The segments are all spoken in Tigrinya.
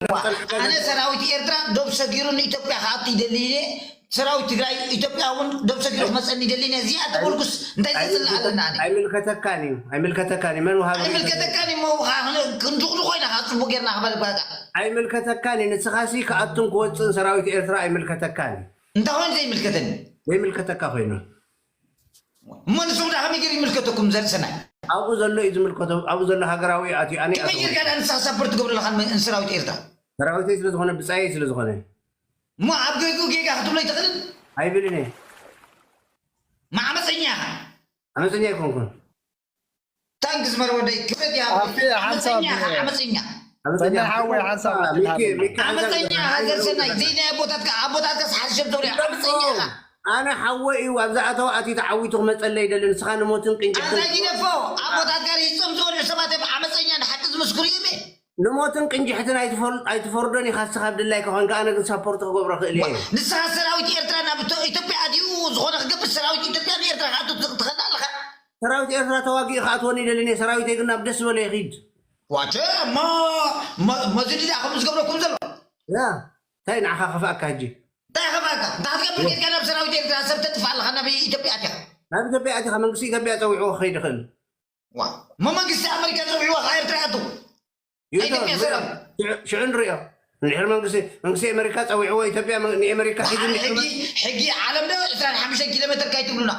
ኣነ ሰራዊት ኤርትራ ዶብ ሰጊሩ ንኢትዮጵያ ክኣቱ ይደሊ እየ። ሰራዊት ትግራይ ኢትዮጵያ እውን ዶብ ሰጊሩ ክመፀኒ ይደሊ እየ። እዚኣ ተመልኩስ እንታይ ዘፅልእ ኣለና? ኣነ ኣይምልከተካን እዩ፣ ኣይምልከተካን እዩ። መን ውሃቢ? ኣይምልከተካን እዩ። ክንድቕድቕ ኮይና ካብ ፅቡቅ ጌርና ክበልባካ ኣይምልከተካን እዩ። ንስኻሲ ክኣቱን ክወፅእን ሰራዊት ኤርትራ ኣይምልከተካን እዩ። እንታይ ኮይኑ ዘይምልከተኒ? ዘይምልከተካ ኮይኑ እሞ ንስኹም ዳ ከመይ ገይሩ ይምልከተኩም? ዘርእሰናይ ኣብኡ ዘሎ እዩ ዝምልከቶ። ኣብኡ ዘሎ ሃገራዊ ኣትዩ ኣነ ከመይ ጌርካ ዳ ንስኻ ሳፖርት ትገብሩ ኣለኻ ንሰራዊት ኤርትራ? ሰራዊተይ ስለ ዝኾነ ብጻየይ ስለ ዝኾነ እሞ ኣብ ገይጉ ጌጋ ክትብሎ ይትኽእልን? ኣይብልን እየ። ማዕመፀኛ ኢኻ። ዓመፀኛ ኣይኮንኩን። ታንክስ መርወደይ ክብረት ይሃበለይ። ዓመፀኛ ኢኻ ዓመፀኛ። ሰናይ ሓወይ ሓንሳብ ዓመፀኛ ኢኻ ዘርሰናይ ዘይናይ ኣቦታትካ ኣቦታትካስ ሓሸብ ተብሎ ዓመፀኛ ኢኻ። ኣነ ሓወይ እዩ ኣብዛ ኣተዋ ኣትዩ ተዓዊቱ ክመፀለይ ይደሊ ንስኻ ንሞትን ቅንጭሕትን ኣንታ ጊደፎ ኣቦታትካ ሪሂፆም ዝበልዑ ሰባት እዮም ዓመፀኛ ንሓቂ ዝምስክሩ እዮም። ንሞትን ቅንጭሕትን ኣይትፈርዶን ኢኻ እስኻ ኣብ ድላይካ ኮንካ ኣነ ግን ሳፖርት ክገብሮ ክእል እየ። ንስኻ ሰራዊት ኤርትራ ናብ ኢትዮጵያ ኣትዩ ዝኾነ ክገብር ሰራዊት ኢትዮጵያ ንኤርትራ ክኣቱ ትኽእል ኣለኻ። ሰራዊት ኤርትራ ተዋጊኡ ክኣትወኒ ይደልን እየ ሰራዊተይ ግን ናብ ደስ ዝበሎ ይኺድ። ዋቸ እሞ መዚ ድኣ ከምኡ ዝገብረኩም ዘሎ። ያ እንታይ ንዓኻ ከፍኣካ ሕጂ። እንታይ ከፍኣካ እንታይ ክትገብር ጌርካ ናብ ሰራዊት ኤርትራ ሰብ ተጥፍእ ኣለኻ ናብ ኢትዮጵያ ኣትኻ። ናብ ኢትዮጵያ ኣትኻ መንግስቲ ኢትዮጵያ ፀዊዕዎ ክኸይድ ይኽእል። ዋ እሞ መንግስቲ ኣመሪካ ፀዊዕዎ ካብ ኤርትራ ኣቱ። ናይ ኢትዮጵያ ሰራዊት። ሽዑ ንሪኦ። እንድሕር መንግስቲ መንግስቲ ኣመሪካ ፀዊዕዎ ኢትዮጵያ ንኤመሪካ ሒዙ ሕጊ ሕጊ ዓለም ዶ ዕስራን ሓሙሽተን ኪሎ ሜትር ካይትብሉና።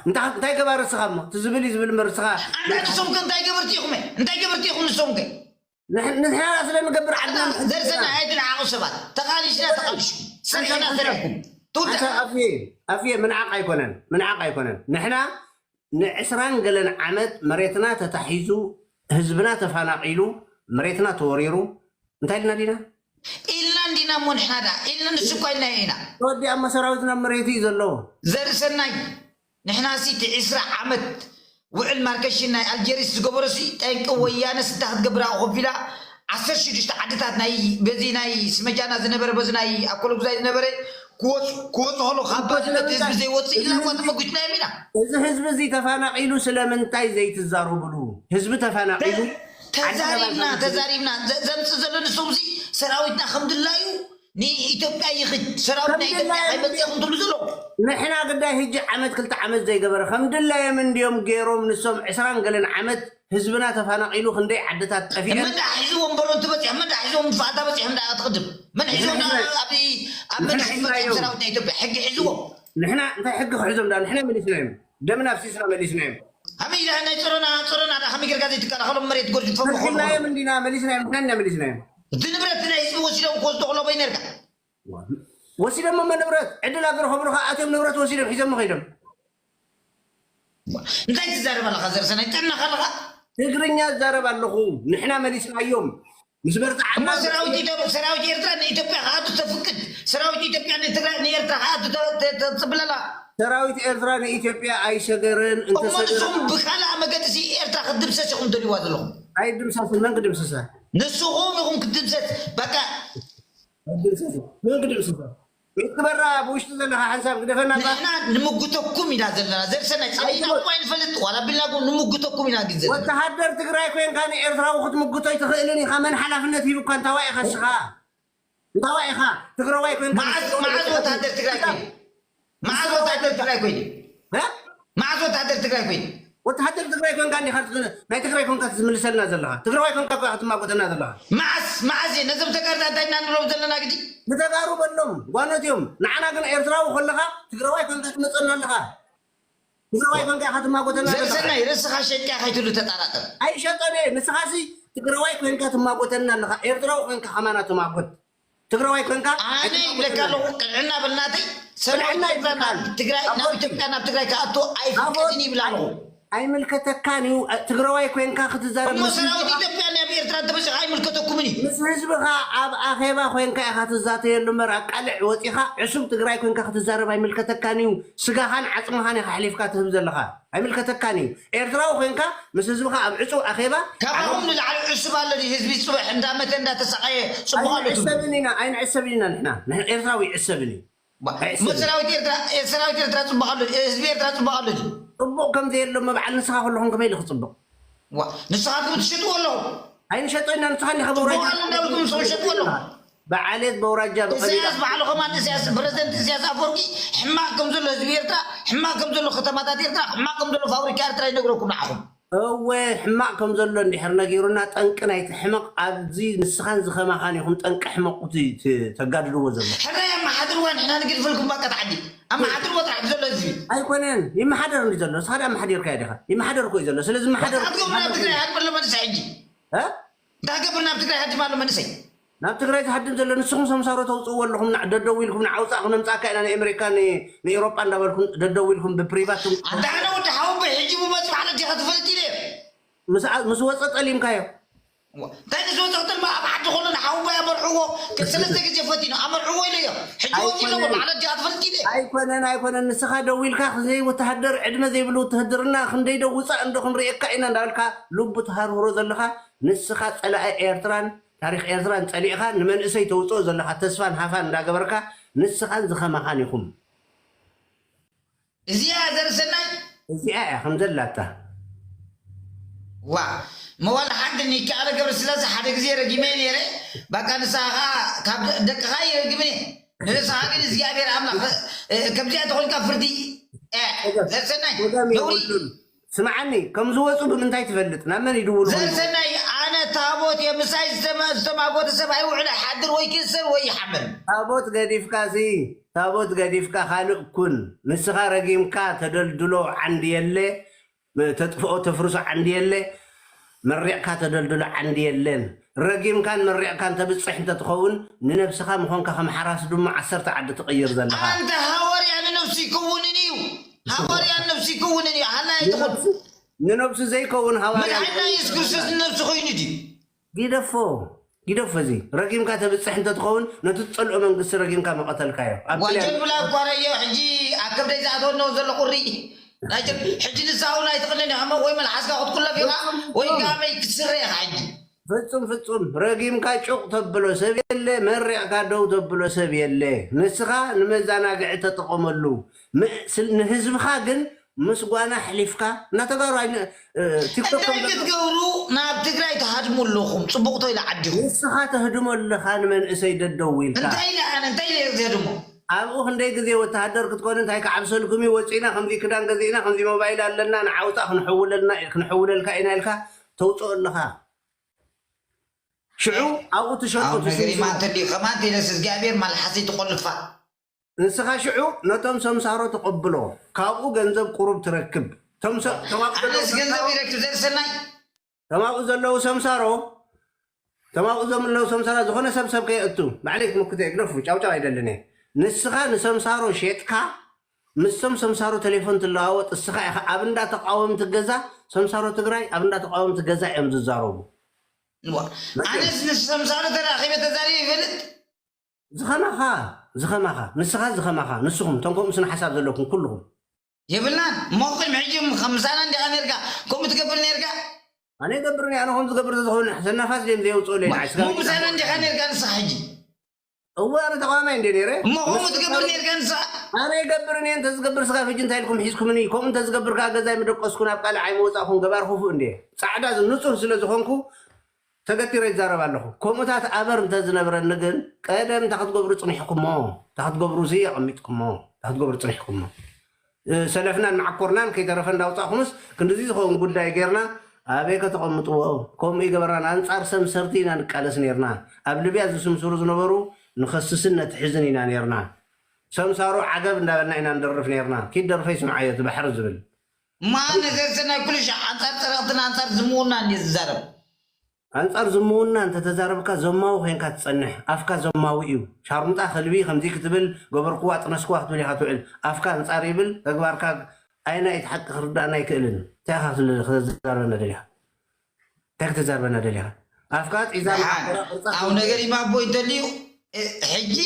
እንታይ ገባር እስኻ እሞ እቲ ዝብል እዩ ዝብል እምበር እስኻ ኣንዳ ንሶም ከ እንታይ ገበርቲ ኢኹም እንታይ ገበርቲ ኢኹም ንሶም ከ ንሕና ስለ ንገብር ዓድና ዘርሰና ኣይትንዓቑ ሰባት ተቓሊሽና ተቓልሹ ሰሪሕና ሰሪሕኩም ትውዳእ ኣፍየ ኣፍየ ምንዓቕ ኣይኮነን ምንዓቕ ኣይኮነን ንሕና ንዕስራን ገለን ዓመት መሬትና ተታሒዙ ህዝብና ተፋናቒሉ መሬትና ተወሪሩ እንታይ ኢልና ዲና ኢልና እንዲና እሞ ንሕና ዳ ኢልና ንሱ እኳ ኢልና ኢና ተወዲኣ እሞ ሰራዊትና መሬቱ እዩ ዘሎ ዘርእሰናይ ንሕና ሲ እቲ ዕስራ ዓመት ውዕል ማርከሽን ናይ ኣልጀሪስ ዝገበሮ ሲ ጠንቂ ወያነ ስታ ክትገብር ኣኸፊላ ዓሰርተ ሽዱሽተ ዓድታት ናይ በዚ ናይ ስመጃና ዝነበረ በዚ ናይ ኣኮለጉዛይ ዝነበረ ክወፁ ከሎ ካብ ባድመ እቲ ህዝቢ ዘይወፅእ ኢልና እኳ ተመጒትናዮም ኢና። እዚ ህዝቢ እዚ ተፋናቒሉ ስለምንታይ ዘይትዛረብሉ? ህዝቢ ተፋናቒሉ ተዛሪብና ተዛሪብና ዘምፅእ ዘሎ ንሶም እዚ ሰራዊትና ከም ድላዩ ንኢትዮጵያ ይኽድ ሰራዊት ናይ ኢትዮጵያ ከይመፅእ ከም ትብሉ ዘለኹም። ንሕና ግዳይ ህጂ ዓመት ክልተ ዓመት ዘይገበረ ከም ድላዮም እንድዮም ገይሮም ንሶም ዕስራን ገለን ዓመት ህዝብና ተፋናቒሉ ክንደይ ዓድታት ጠፊአን። መን ደኣ ሒዝዎም በሎ እንትበፂሖም መን ደኣ ሒዝዎም ንፋታ በፂሖም ደኣ ትቕድም መን ሒዝዎም ደኣ ኣብ ኣብ መን ሒዝዎም ሰራዊት ናይ ኢትዮጵያ ሕጊ ሒዝዎም። ንሕና እንታይ ሕጊ ክሕዞም ደኣ ንሕና መሊስናዮም ደምና ኣፍሲስና መሊስናዮም። ከመይ ኢለ ናይ ጸሮና ጸሮና ደኣ ከመይ ጌርካ ዘይትከላኸሎም መሬት ጎርጅፎም ምኾኑ መሊስናዮም እንዲና መሊስናዮም ንሕና ኢና መሊስናዮም። እቲ ንብረት ናይ ህዝቢ ወሲዶም ክወስዱ ከለዉ በይ ነርካ። ወሲዶሞ መ ንብረት ዕድል ኣብ ዝረኸብሉ ከዓ ኣትዮም ንብረት ወሲዶም ሒዞሞ ከይዶም። እንታይ ትዛረብ ኣለኻ ዘርሰናይ ጥዕናኻ ኣለኻ? ትግርኛ እዛረብ ኣለኹ ንሕና መሊስናዮም ምስ በርትዓ እሞ ሰራዊት ኢትዮ- ሰራዊት ኤርትራ ንኢትዮጵያ ክኣቱ ተፍቅድ ሰራዊት ኢትዮጵያ ንትግራይ ንኤርትራ ክኣቱ ተ- ተ- ተፅብለላ ሰራዊት ኤርትራ ንኢትዮጵያ ኣይሰገረን እሞ እንተሰገረ ንስኹም ብካልኣ መገዲ ሲ ኤርትራ ክትድምሰስ ኢኹም ትደልይዋ ዘለኹም ኣይድምሰስን መን ክድምስሳ ንስኹም ኢኹም ክትድምሰስ በቃ ኣይድምሰስን መን ክድምስሳ ይክበራ ብውሽጢ ዘለካ ሓንሳብ ግደፈና እባ። ንሕና ንምጉተኩም ኢና ዘለና ዘርሰናይ ጸሊእናኩም ኣይንፈልጥ ዋላ ቢልናኩም ንምጉተኩም ኢና ግን ዘለና። ወተሃደር ትግራይ ኮይንካ ንኤርትራዊ ክትምጉቶ ኣይትኽእልን ኢኻ መን ሓላፍነት ሂቡካ እንታዋይ ኢኻ እስኻ እንታዋይ ኢኻ ትግራዋይ ኮይንካ መዓዝ መዓዝ ወተሃደር ትግራይ ኮይኑ መዓዝ ወተሃደር ትግራይ ኮይኑ እ? መዓዝ ወተሃደር ትግራይ ኮይኑ ወተሃደር ትግራይ ኮንካ እንዲኻ ናይ ትግራይ ኮንካ ትምልሰልና ዘለኻ ትግራዋይ ኮንካ እኮ ክትማጎተና ዘለኻ መዓስ መዓስ እየ ነዞም ተጋርታ እንታይ ኢና ንብሎም ዘለና ግዲ ንተጋሩ በሎም ጓኖት እዮም ንዓና ግን ኤርትራዊ ከለኻ ትግራዋይ ኮንካ ትመፀና ኣለኻ ትግራዋይ ኮንካ ኢኻ ትማጎተና ዘለኻ ዘርሰናይ ርእስኻ ሸጥካ ከይትሉ ተጠራጠር ኣይሸጠነ ንስኻሲ ትግራዋይ ኮንካ ትማጎተና ኣለኻ ኤርትራዊ ኮንካ ከማና ትማጎት ትግራዋይ ኮንካ ኣነ ይብለካ ኣለኹ ቅንዕና በልናተይ ሰራዊት ኤርትራ ናብ ትግራይ ናብ ኢትዮጵያ ናብ ትግራይ ክኣቱ ኣይፍቀድን ይብል ኣለኹ። ኣይምልከተካን እዩ ትግራዋይ ኮንካ ክትዛረብ እሞ ሰራዊት ኢትዮጵያ ናብ ኤርትራ እንተመፂኡ ኣይምልከተኩምን እዩ። ምስ ህዝብኻ ኣብ ኣኼባ ኮንካ ኢኻ ትዛተየሉ እምበር ኣብ ቃልዕ ወፂኻ ዕሱብ ትግራይ ኮንካ ክትዛረብ ኣይምልከተካን እዩ። ስጋኻን ዓፅምኻን ኢኻ ኣሕሊፍካ ትህብ ዘለኻ። ኣይምልከተካን እዩ። ኤርትራዊ ኮይንካ ምስ ህዝብኻ ኣብ ዕጹው ኣኼባ ካባኹም ንላዕሊ ዕሱብ ኣሎ ድዩ ህዝቢ ጽባሕ እንዳመተ እንዳተሳቐየ ጽቡቕ ኣሎ ትብሉ? ኣይንዕሰብን ኢና ኣይንዕሰብን ኢና ንሕና ንሕና ኤርትራዊ ይዕሰብን እዩ። እሞ ሰራዊት ኤርትራ ሰራዊት ኤርትራ ጽቡቕ ኣሎ ድዩ ህዝቢ ኤርትራ ጽቡቕ ኣሎ ድዩ? ጽቡቕ ከም ዘየሎ እሞ በዓል ንስኻ ከለኹም ከመይ ኢሉ ክጽቡቕ? ዋ ንስኻትኩም ትሸጥዎ ኣለኹም። ኣይንሸጦ ኢና ንስኻ እንዲኻ በውራጃ እንዳብልኩም ሰው ሸጡ ኣለኹ። በዓሌት በውራጃ ብቐቢላ ኢሳያስ ባዕሉ ከማን ኢሳያስ ፕረዚደንት ኢሳያስ ኣፈወርቂ ሕማቕ ከም ዘሎ ህዝቢ ኤርትራ፣ ሕማቕ ከም ዘሎ ከተማታት ኤርትራ፣ ሕማቕ ከም ዘሎ ፋብሪካ ኤርትራ ይነግረኩም ንዓኹም። እወ፣ ሕማቕ ከም ዘሎ እንድሕር ነጊሩና፣ ጠንቂ ናይቲ ሕመቕ ኣብዚ ንስኻን ዝኸማኻን ኢኹም ጠንቂ ሕመቕ እቲ ት-፣ ተጋድልዎ ዘሎ። ሕራይ ኣመሓድርዋ፣ ንሕና ንግድፈልኩም ባቃ ተዓዲ። ኣመሓድርዎ ጥራሕ ዘሎ ህዝቢ። ኣይኮነን፣ ይመሓደር እንዲ ዘሎ፣ ንስኻ ዳ ኣመሓዲርካዮ ዲኻ? ይመሓደር እኮ እዩ ዘሎ። ስለዚ ይመሓደር ኣትኩም ናብ ትግራይ ሃድም ኣሎ መንእሰይ ሕጂ። እ? እንታይ ገብር ናብ ትግራይ ሃድም ኣሎ መንእሰይ? ናብ ትግራይ ዝሃድም ዘሎ ንስኹም ሰምሳሮ ተውፅእዎ ኣለኹም። ና-፣ ደደው ኢልኩም ንዓውፃእ ክነምፃእካ ኢና ንኣሜሪካ፣ ን-፣ ንኤውሮጳ እንዳበልኩም ደደው ኢልኩም ብፕሪቫት ትም-፣ ኣንታ ኣነ ወዲ ሓወቦይ ሕጂ ብመፅእ ማለት ዲኻ ትፈልጥ ኢለ። ምስ ኣ-፣ ምስ ወፀ ጠሊምካዮ። እንታይ ምስ ወፀ ጠልማ ኣብ ዓዲ ከሎ ንሓወቦይ ኣመርሕዎ፣ ሰለስተ ግዜ ፈቲኑ ኣመርሕዎ ኢለዮ። ሕጂ ወፂ ኣለዎ ኣይኮነን። ማለት ዲኻ ትፈልጥ ኢለ። ኣይኮነን፣ ኣይኮነን። ንስኻ ደው ኢልካ ዘይ ወተሃደር፣ ዕድመ ዘይብሉ ውትህድርና ክንደይ ዶ ውፃእ እንዶ ክንርእየካ ኢና እንዳበልካ ልቡ ትሃርህሮ ዘለኻ፣ ንስኻ ፀላኢ ኤርትራን ታሪኽ ኤርትራን ጸሊእኻ ንመንእሰይ ተውጽኦ ዘለኻ ተስፋን ሃፋን እንዳገበርካ ንስኻን ዝኸማኻን ኢኹም። እዚኣ ዘርሰናይ እዚኣ እያ ከም ዘላታ። ዋ መዋል ሓቂ ንይከኣለ ገብረስላሴ ሓደ ግዜ ረጊመ ነይረ። በቃ ንስኻ ካብ ደቅኻ ይረግም እየ። ንስኻ ግን እግዚኣብሔር ኣምላኽ እ፣ ከምዚኣ ተኾንካ ፍርዲ እ፣ ዘርሰናይ ወገን ነውሪ የብሉን። ስምዓኒ፣ ከም ዝወጹ ብምንታይ ትፈልጥ? ናብ መን ይድውሉ? ዘርሰናይ፣ ኣነ ታቦት እየ፣ ምሳይ ዝተመ-፣ ዝተማጎተ ሰብ ኣይውዕል ኣይሓድር፣ ወይ ክእሰር ወይ ይሓመም። ታቦት ገዲፍካ ሲ፣ ታቦት ገዲፍካ ካልእ ኩን። ንስኻ ረጊምካ ተደልድሎ ዓንዲ የለ፣ ተጥፍኦ ተፍርሶ ዓንዲ የለ፣ መሪቕካ ተደልድሎ ዓንዲ የለን። ረጊምካን መሪቕካን ተብጽሕ እንተትኸውን፣ ንነብስኻ ምኾንካ ከም ሓራስ ድሙ ዓሰርተ ዓዲ ትቕይር ዘለኻ። ኣንተ ሃዋርያ ንነብሱ ይከውንን እዩ። ሃዋርያ ንነብሱ ይከውንን እዩ። ሃላይ ኣይትኹን። ንነብሱ፣ ንነብሱ ዘይከውን ሃዋርያ መድሓኒና የሱስ ክርስቶስ ንነብሱ ኮይኑ ድዩ? ግደፎ፣ ግደፎ። እዚ ረጊምካ ተብጽሕ እንተትኸውን፣ ነቲ ትጸልኦ መንግስቲ ረጊምካ መቐተልካዮ። ኣብ ዋጀል ጥልያን ብላ እኳ ረዮ፣ ሕጂ ኣብ ከብደይ ዝኣተወ ኣለዎ ዘሎ ቁሪ። ናይ ጀል-፣ ሕጂ ንሳ እውን ኣይትቕንን ኢኻ እሞ ወይ መልሓስካ ክትቁለፍ ኢኻ፣ ወይ ፍጹም፣ ከመይ ክትስረ ኢኻ ሕጂ። ፍጹም፣ ፍጹም። ረጊምካ ጩቕ ተብሎ ሰብ የለ፣ መሪቕካ ደው ተብሎ ሰብ የለ። ንስኻ ንመዘናግዒ ተጠቐመሉ። ም-፣ ስል-፣ ንህዝብኻ ግን ምስ ጓና ኣሕሊፍካ፣ እና ተጋሩ ኣይነ-፣ እ፣ ቲክቶክ እንታይ ከም ክትገብሩ ናብ ትግራይ ትሃድሙ ኣለኹም? ጽቡቕ ዶ ኢለ ዓዲኹም? ንስኻ ተህድሞ ኣለኻ ንመንእሰይ ደደው ኢልካ። እንታይ ኢለ ኣነ? እንታይ ኢለ ዘህድሞ? ኣብኡ ክንደይ ግዜ ወተሃደር ክትኮኑ እንታይ ክዓብሰልኩም እዩ? ወጺእና ከምዚ ክዳን ገዚእና፣ ከምዚ ሞባይል ኣለና፣ ንዓውታ ክንሕውለልና፣ ክንሕውለልካ ኢና ኢልካ ተውጽኦ ኣለኻ። ሽዑ ኣብኡ ትሸጦ ኣብ ነገር ትስንዝሮ። ኢማ እንተልዩ ከማን ተይለስ እግዚኣብሔር ማልሓሰይ ትቆልፋ። ንስኻ ሽዑ ነቶም ሰምሳሮ ተቐብሎ፣ ካብኡ ገንዘብ ቁሩብ ትረክብ። ቶም ሰ-፣ ቶም ኣብኡ ዘለዉ ኣነስ ገንዘብ ሰምሳሮ፣ ይረክብ ዘርሰናይ። ቶም ኣብኡ ዘለዉ ሰምሳሮ፣ ቶም ኣብኡ ዘለዉ ሰምሳሮ፣ ዝኾነ ሰብ ሰብ ከየእቱ፣ ባዕለይ ክምክቶ እየ፣ ግደፉ፣ ጫውጫው ኣይደልን እየ። ንስኻ ንሰምሳሮ ሼጥካ፣ ምስቶም ሰምሳሮ ቴሌፎን ትለዋወጥ፣ እስኻ ኢኻ ኣብ እንዳ ተቃወምቲ ገዛ፣ ሰምሳሮ ትግራይ ኣብ እንዳ ተቃወምቲ ገዛ እዮም ዝዛረቡ። እዋ፣ መቸም። ኣነስ ንሰምሳሮ ተራኺበ ተዛሪበ ይፈልጥ? ዝኸማኻ፣ ዝኸማኻ፣ ንስኻ ዝኸማኻ፣ ንስኹም፣ እቶም ከምኡ ስነ ሓሳብ ዘለኩም ኩልኹም። የብልናን። እሞ ኺም ሕጂ ም-፣ ከም ምሳና እንዲኻ ነርካ፣ ከምኡ ትገብር ነርካ? ኣነ ይገብር እየ፣ ኣነ ከም ዝገብር ተዝኸውን፣ ሰናፋስ ድዮም ዘየውፅኡለይ ንዓይ፣ ስጋ እሞ ቤት ምሳና ኣሕዋት እንዲኻ ነርካ ንስኻ ሕጂ? እወ፣ ኣነ ተቃዋማይ እንደ ነይረ። እሞ ከምኡ ምስ ትገብር ነርካ ንስኻ? ኣነ ይገብር እየ፣ እንተ ዝገብር ስጋ ፍጂ እንታይ ኢልኩም ሒዝኩምኒ? ከምኡ እንተ ዝገብር ከኣ ገዛይ ምደቀስኩን ኣብ ቃልዕ ኣይምወጻእኩን፣ ገባር ክፉእ እንደ። ጻዕዳ ዝ-፣ ንጹህ ስለ ዝኾንኩ፣ ተገቲረ ይዛረብ ኣለኹ። ከምኡታት ኣበር እንተዝነብረኒ ግን፣ ቀደም እንታይ ክትገብሩ ጽኒሕኩሞ? እንታይ ክትገብሩ ሲ ኣቐሚጥኩሞ? እንታይ ክትገብሩ ጽኒሕኩሞ? እ፣ ሰለፍናን መዓኮርናን ከይተረፈ እንዳውጻእኩምስ፣ ክንድዚ ዝኸውን ጉዳይ ጌርና፣ ኣበይ ከተቐምጥዎ? ከምኡ ይገበርና። ኣንጻር ሰምሰርቲ ኢና ንቃለስ ኔርና። ኣብ ልብያ ዝስምስሩ ዝነበሩ ንኸስስን ነትሕዝን ኢና ኔርና። ሰምሳሩ ዓገብ እንዳበልና ኢና ንደርፍ ኔርና። ኪድ ደርፈይ ስምዓዮ፣ እቲ ባሕሪ ዝብል። እማ፣ ነዘርሰናይ ኩሉ ሻዕ ኣንጻር ጸረቕትን ኣንጻር ዝምውናን እንድየ ዝዛረብ። ኣንጻር ዝምውና እንተ ተዛረብካ ዘማዊ ኮይንካ ትጸንሕ። ኣፍካ ዘማዊ እዩ። ሻርሙጣ ከልቢ ከምዚ ክትብል ገበርክዋ፣ ጥነስክዋ ክትብል ኢኻ ትውዕል። ኣፍካ ኣንጻር ይብል፣ ተግባርካ ኣየናይ እቲ ሓቂ ክርድኣና ኣይክእልን። እንታይ ኢኻ ክትል-፣ ከተዛርበና ደሊኻ? እንታይ ከተዛርበና ደሊኻ? ኣፍካ ጢዛ ደሓን። መዓኮራ ቅርጻ ኣብ ትብል። ነገር ይማቦ እንተልዩ፣ እ፣ ሕጂ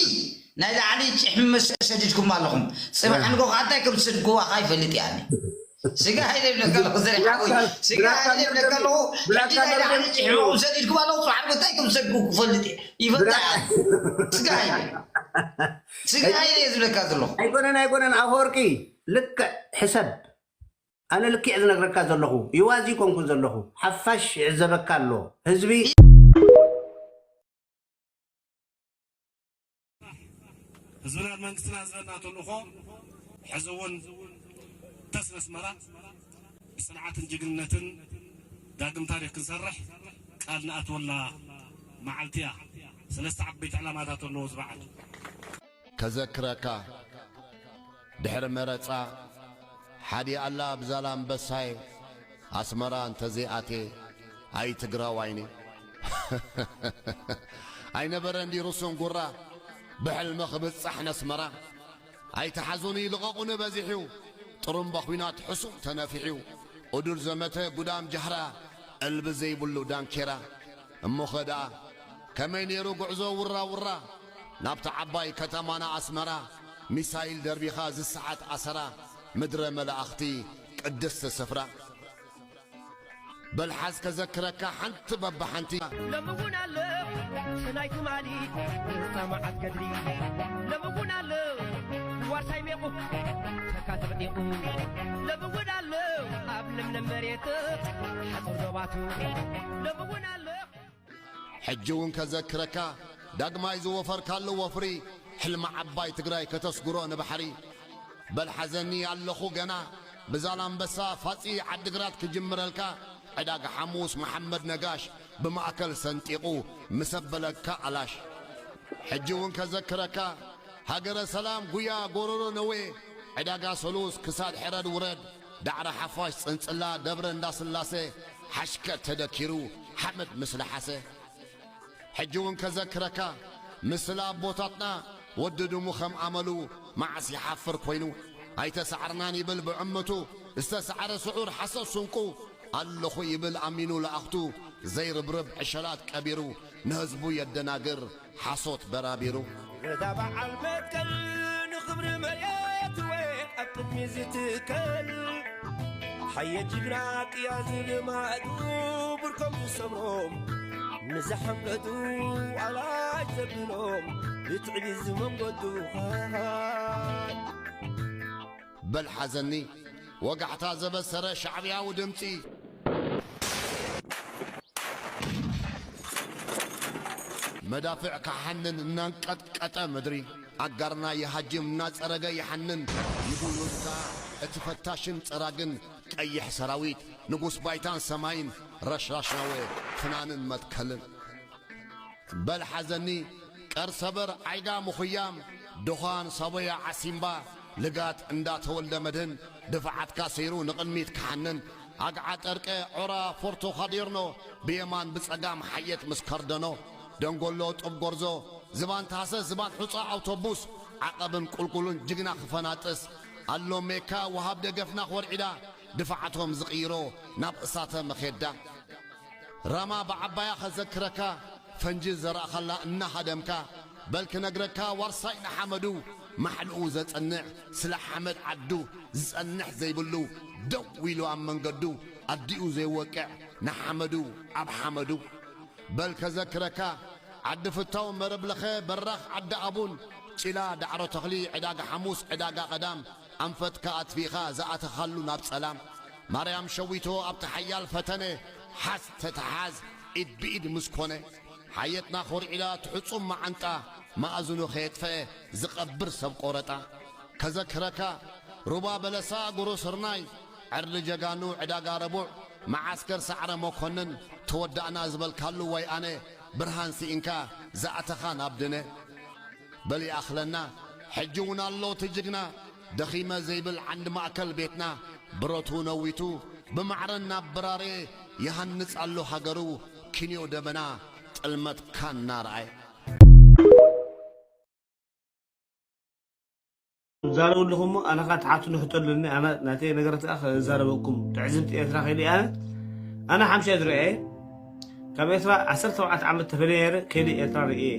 ናይ ላዕሊ ጭሕሚ መስ-፣ ሰዲድኩም ኣለኹም። ጽባሕ እ። ንጎ ከዓ እንታይ ከም ዝሰድግዋ ከዓ ይፈልጥ እየ ኣነ። ስጋ ሃይለ ይብለካ ኣለኹ፣ ዘሪሓ ወይ። ብላካ-፣ ስጋ ብላካ ሃይለ ይብለካ ኣለኹ፣ ብላካ ሕጂ ናይ ላዕሊ ጭሕሚ ሰዲድኩም ኣለኹ፣ ጽባሕ ንጎ እንታይ ከም ዝሰድጉ ክፈልጥ እየ። ይፈልጥ እየ ኣነ። ስጋ ሃይለ። ስጋ ሃይለ እየ ዝብለካ ዘለኹ። ኣይኮነን፣ ኣይኮነን፣ ኣፈወርቂ፣ ልክዕ ሕሰብ። ኣነ ልክዕ ዝነግረካ ዘለኹ ይዋዚ ኮንኩ ዘለኹ ሓፋሽ ይዕዘበካ ኣሎ ህዝቢ። ህዝብናን መንግስትና ዝበና ተልእኾ ሕዚ እውን ተስን ኣስመራ ብፅንዓትን ጅግንነትን ዳግም ታሪክ ክንሰርሕ ቃል ንኣትወላ መዓልቲ እያ። ሰለስተ ዓበይቲ ዕላማታት ኣለዎ እዚ በዓል። ከዘክረካ ድሕሪ መረፃ ሓዲ ኣላ ብዛላምበሳይ ኣስመራ እንተዘይኣቴ ኣይትግራዋይኒ ኣይነበረ እንዲ ርሱን ጉራ ብሕልሚ ክብጻሕ ነስመራ ኣይትሓዙኒ ልቐቑኒ በዚሕዩ ጥሩምባ ኹናት ሕሱም ተነፊሕዩ ኡዱድ ዘመተ ጉዳም ጃህራ እልቢ ዘይብሉ ዳንኬራ እሞኸ ደኣ ከመይ ነይሩ ጉዕዞ ውራ ውራ ናብታ ዓባይ ከተማና ኣስመራ ሚሳይል ደርቢኻ ዝሰዓት ኣሰራ ምድረ መላእኽቲ ቅድስቲ ስፍራ በል ሓዝ ከዘክረካ ሓንቲ በብሓንቲ። ሎሚ እውን ኣሎ ስናይ ትማሊ ዝጠመዓት ገድሊ ሎሚ እውን ኣሎ ዋርሳይ ሜቑ ተካ ተቕዲቑ ሎሚ እውን ኣሎ ኣብ ለምለም መሬት ሓፁር ዶባቱ ሎሚ እውን ኣሎ ሕጂ እውን ከዘክረካ ዳግማይ ዝወፈርካሉ ወፍሪ ሕልሚ ዓባይ ትግራይ ከተስጉሮ ንባሕሪ በል ሓዘኒ ኣለኹ ገና ብዛላምበሳ ፋፂ ዓድግራት ክጅምረልካ ዕዳጋ ሓሙስ መሓመድ ነጋሽ ብማእከል ሰንጢቑ ምስ ኣበለካ ኣላሽ ሕጂ እውን ከዘክረካ ሃገረ ሰላም ጉያ ጎረሮ ነዌ ዕዳጋ ሰሉስ ክሳድ ሕረድ ውረድ ዳዕሮ ሓፋሽ ፅንፅላ ደብረ እንዳስላሴ ሓሽከ ተደኪሩ ሓመድ ምስ ለሓሰ ሕጂ እውን ከዘክረካ ምስላ ኣቦታትና ወዲ ድሙ ከም ኣመሉ መዓስ ይሓፍር ኮይኑ ኣይተሳዕርናን ይብል ብዕምቱ ዝተሳዕረ ስዑር ሓሰብ ስንቁ ኣለኹ ይብል ኣሚኑ ለኣኽቱ ዘይርብርብ ዕሸላት ቀቢሩ ንህዝቡ የደናግር ሓሶት በራቢሩ። እታ በዓል መትከል ንኽብሪ መሬት ወይ ኣብ ቅድሚ ዝትከል ሓየ ጅግና ቅያ ዝልማዱ ብርኮም ዝሰብሮም ንዝሓምለጡ ኣላይ ዘብሎም ብትዕቢት ዝመንገዱ በል ሓዘኒ ወጋሕታ ዘበሰረ ሻዕብያዊ ድምፂ መዳፍዕ ካሓንን እናንቀጥቀጠ ምድሪ ኣጋርና ይሃጅም እናፀረገ ይሓንን ይጉሉልታ እቲ ፈታሽን ፀራግን ቀይሕ ሰራዊት ንጉስ ባይታን ሰማይን ረሽራሽናወ ፍናንን መትከልን በል ሓዘኒ ቀርሰበር ዓይጋ ምኹያም ድዃን ሳቦያ ዓሲምባ ልጋት እንዳ ተወልደ መድህን ድፍዓትካ ሰይሩ ንቕድሚት ክሓንን ኣግዓ ጠርቀ ዖራ ፎርቶ ኻዴርኖ ብየማን ብጸጋም ሓየት ምስ ከርደኖ ደንጎሎ ጡብ ጎርዞ ዝባን ታህሰስ ዝባን ሑጻ ኣውቶቡስ ዓቐብን ቁልቁሉን ጅግና ክፈናጥስ ኣሎ ሜካ ወሃብ ደገፍና ክወርዒዳ ድፍዓቶም ዝቕይሮ ናብ እሳተ መኼዳ ራማ ብዓባያ ኸዘክረካ ፈንጂ ዝዘራእኻላ እናሃደምካ በል ክነግረካ ዋርሳይ ንሓመዱ ማሕልኡ ዘጸንዕ ስለ ሓመድ ዓዱ ዝጸንሕ ዘይብሉ ደው ኢሉ ኣብ መንገዱ ኣዲኡ ዘይወቅዕ ንሓመዱ ኣብ ሓመዱ በል ከዘክረካ ዓዲ ፍታው መረብ ለኸ በራኽ ዓዲ ኣቡን ጪላ ዳዕሮ ተኽሊ ዕዳጋ ሓሙስ ዕዳጋ ቐዳም ኣንፈትካ ኣትፊኻ ዝኣተኻሉ ናብ ጸላም ማርያም ሸዊቶ ኣብቲ ሓያል ፈተነ ሓዝ ተተሓዝ ኢድ ብኢድ ምስ ኮነ ሓየትና ኾርዒላ ትሕጹም መዓንጣ መኣዝኑ ከየጥፈአ ዝቐብር ሰብ ቆረጣ ከዘክረካ ሩባ በለሳ ጉሩ ስርናይ ዕርዲ ጀጋኑ ዕዳጋ ረቡዕ መዓስከር ሳዕረ መኮንን ተወዳእና ዝበልካሉ ወይ ኣነ ብርሃን ስኢንካ ዝኣተኻ ናብ ድነ በል ይኣኽለና ሕጂ እውን ኣሎ እቲ ጅግና ደኺመ ዘይብል ዓንዲ ማእከል ቤትና ብረቱ ነዊቱ ብማዕረ እናበራረየ ይሃንጽ ኣሎ ሃገሩ ኪንዮ ደበና ጥልመትካ እናረኣየ ትዛረቡ ኣለኹም እሞ ኣነ ኸዓ ትሓቱ ንሕቶ ኣለኒ ኣነ ናተይ ነገራት ከኣ ክዛረበኩም ትዕዝብቲ ኤርትራ ከይደ ኣነ ኣነ ሓምሻይ ዝረኣየ ካብ ኤርትራ ዓሰርተ ሸውዓተ ዓመት ተፈልየ ነይረ ከይደ ኤርትራ ርእየ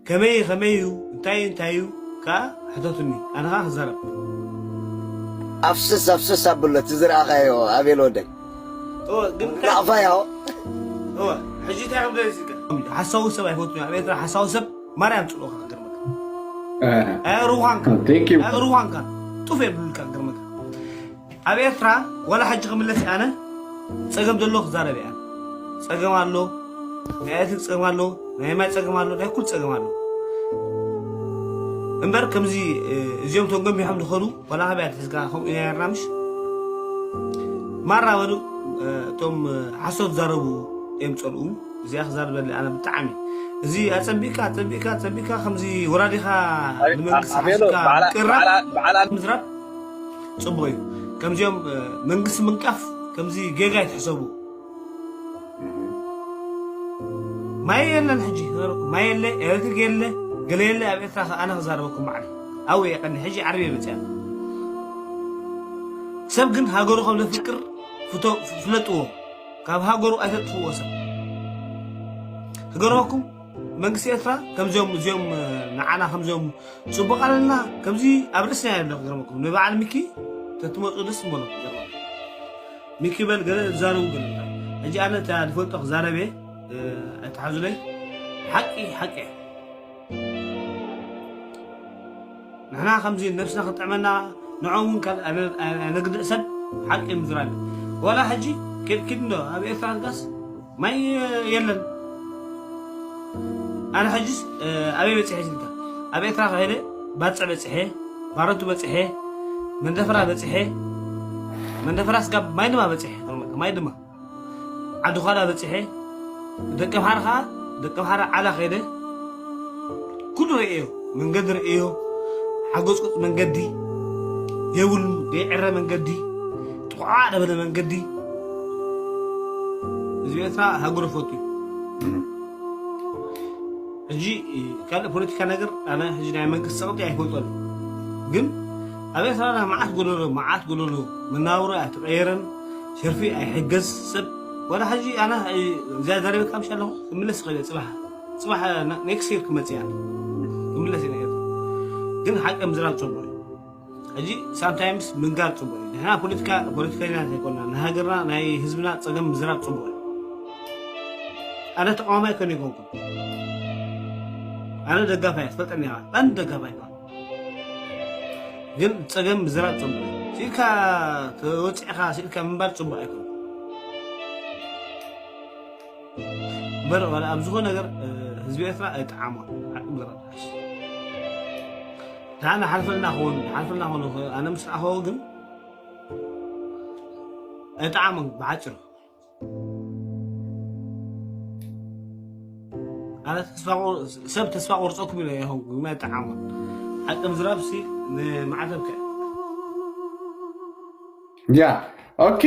ከመይ ከመይ እዩ እንታይ እንታይ እዩ ከኣ ሕተቱኒ ኣነ ኸዓ ክዛረብ ኣፍስስ ኣፍስስ ኣብሎ እቲ ዝረኣኻዮ ኣቤል ወደይ እወ ግን እንታይ ናቕፋ ያሆ እወ ሕጂ እንታይ ክብል ደሊስካ ሓሳዊ ሰብ ኣይፈቱ ኣብ ኤርትራ ሓሳዊ ሰብ ማርያም ጽልኦኻ ክገርመካ ኣያ ሩዃንካ Thank you. ኣያ ሩዃንካ ጡፍ የብሉልካ ክገርመካ ኣብ ኤርትራ ዋላ ሕጂ ክምለስ ኣነ ጸገም ዘሎ ክዛረብ እያ። ጸገም ኣሎ፣ ናይ ኤሌክትሪክ ጸገም ኣሎ፣ ናይ ማይ ጸገም ኣሎ፣ ናይ ኩሉ ጸገም ኣሎ። እምበር ከምዚ እዚኦም ተጎንቢሖም ዝኸዱ ዋላ ካበይ ትሕዝካ ከምኡ ኢና ርና ምሽ ማራ በሉ። እቶም ሓሶት ዛረቡ እዮም ጸልኡ። እዚኣ ክዛርበሊ ኣነ ብጣዕሚ እዚ ኣጸቢካ ኣጸቢካ ኣጸቢካ ከምዚ ወራዲኻ ንመንግስቲ ሓስካ ቅራብ ምዝራብ ጽቡቅ እዩ። ከምዚኦም መንግስቲ ምንቃፍ ከምዚ ጌጋ ይትሕሰቡ። ማይ የለን ሕጂ፣ ማይ የለ፣ ኤሌክትሪክ የለ፣ ገለ የለ። ኣብ ኤርትራ ኣነ ክዛረበኩም ባዕሊ ኣብኡ የቀኒ ሕጂ ዓርቢ መፅያ። ሰብ ግን ሃገሩ ከም ዘፍቅር ፍለጥዎ። ካብ ሃገሩ ኣይተጥፍዎ ሰብ። ክገርመኩም መንግስቲ ኤርትራ ከምዚኦም እዚኦም ንዓና ከምዚኦም ጽቡቅ ኣለና ከምዚ ኣብ ርእስና የለ። ክገርመኩም ንበዓል ሚኪ ተትመፁ ደስ ምበሎ። ሚኪ በል ገለ ዛረቡ ገለ ሕጂ ኣነ እታ ዝፈልጦ ክዛረብ እየ። ኣይትሓዙለይ። ሓቂ ሓቂ እየ። ንሕና ከምዚ ነብስና ክጥዕመና ንዖም እውን ካልእ ኣነ- ኣነ- ኣነግድእ ሰብ ሓቂ ምዝራብ እዩ። ዋላ ሕጂ ኬድኪድ እንዶ ኣብ ኤርትራ ንጋስ ማይ የለን። ኣነ ሕጅስ ኣበይ በፅሐ ስልካ ኣብ ኤርትራ ከሄደ ባፅዕ በፅሐ፣ ባረቱ በፅሐ፣ መንደፈራ በፅሐ። መንደፈራ ስጋብ ማይ ድማ በፅሐ። ማይ ድማ ዓዲ ዃላ በፂሐ። ደቂ ምሓር ከዓ ደቂ ምሓር ዓላ ከይደ ኩሉ ርእዮ። መንገዲ ርእዮ። ሓጎፅቁፅ መንገዲ የብሉ። ዘይዕረ መንገዲ ጥቋዕ ደበለ መንገዲ። ህዝቢ ኤርትራ ሃገሩ ፈቱ እዩ። ሕጂ ካልእ ፖለቲካ ነገር ኣነ ሕጂ ናይ መንግስቲ ጸቕጢ ኣይፈልጦን። ግን ኣብ ኤርትራ መዓት ጎደሎ መዓት ጎደሎ መናብሮ ኣይተቐየረን። ሸርፊ ኣይሕገዝ ሰብ ዋላ ሕጂ ኣነ እዚኣ ዘረበካ ምሽ ኣለኹ ክምለስ ይኽእል እየ። ጽባሕ ጽባሕ ኔክስት ይር ክመጽእ እያ ክምለስ እየ። ግን ሓቂ ምዝራብ ጽቡቕ እዩ። ሕጂ ሳምታይምስ ምንጋር ጽቡቅ እዩ። ንሕና ፖለቲካ ፖለቲከኛ ዘይኮና ንሃገርና ናይ ህዝብና ጸገም ምዝራብ ጽቡቅ እዩ። ኣነ ተቃዋማይ ከን ይኮንኩ ኣነ ደጋፋይ ትፈልጠኒ ኢኻ ቀን ደጋፋይ ኢኻ። ግን ጸገም ምዝራብ ጽቡቅ እዩ። ሲልካ ተወጺዕካ ሲልካ ምንባር ጽቡቅ ኣይኮን። በር ኣብ ዝኾነ ነገር ህዝቢ ኤርትራ ኣይጠዓሞን። ሓቂ ምዝራብ ደሓን ሓልፈልና ክውን ሓልፈልና ክውን ኣነ ምስ ኣኸው ግን ኣይጠዓሞን። ብሓጭሩ ኣነ ሰብ ተስፋ ቆርፀኩም ኢለ ይኸውን ግን ኣይጠዓሞን። ሓቂ ምዝራብ ሲ ንማዕተብ ከ ያ ኦኬ።